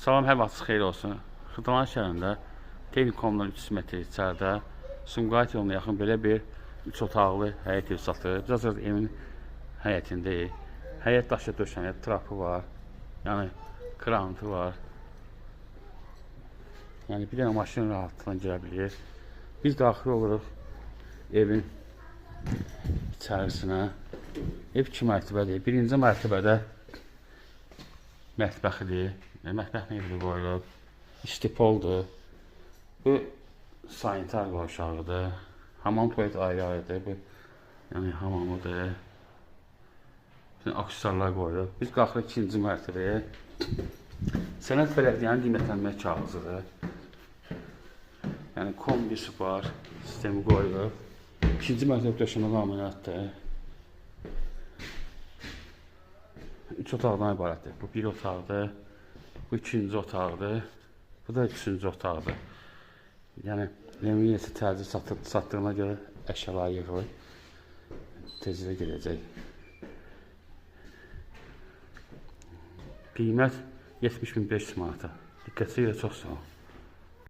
Salam, hər vaxtınız xeyir olsun. Xırdalan şəhərində Texnikomdan 300 metr içəridə Sumqayıt yoluna yaxın belə bir 3 otaqlı həyət evi satılır. Biz hazırda evin həyətindəyik. Həyət daşı döşənib, trapı var. Yəni krantı var. Yəni bir dənə maşın rahatlıqla girə bilir. Biz daxil oluruq evin içərisinə. Ev 2 mərtəbədir. Birinci mərtəbədə mətbəxidir. Mətbəx mebeli qoyulub. İstipoldur. Bu sanitar qovşağıdır. Hamam tualet ayrı-ayrıdır. Bu yəni hamamıdır. Bütün aksesuarlar qoyulub. Biz qalxırıq ikinci mərtəbəyə. Sənəd bələdiyyənin qiymətlənmə kağızıdır. Yəni kombisi var, sistemi qoyulub. İkinci mərtəbə döşəmə laminatdır. 3 otaqdan ibarətdir. Bu bir otaqdır, bu ikinci otaqdır, bu da üçüncü otaqdır. Yəni evin yiyəsi təcil satdığına görə əşyalar yığılır. Tezliklə gedəcək. Qiymət 70.500 manata. Diqqətinizə görə çox sağ olun.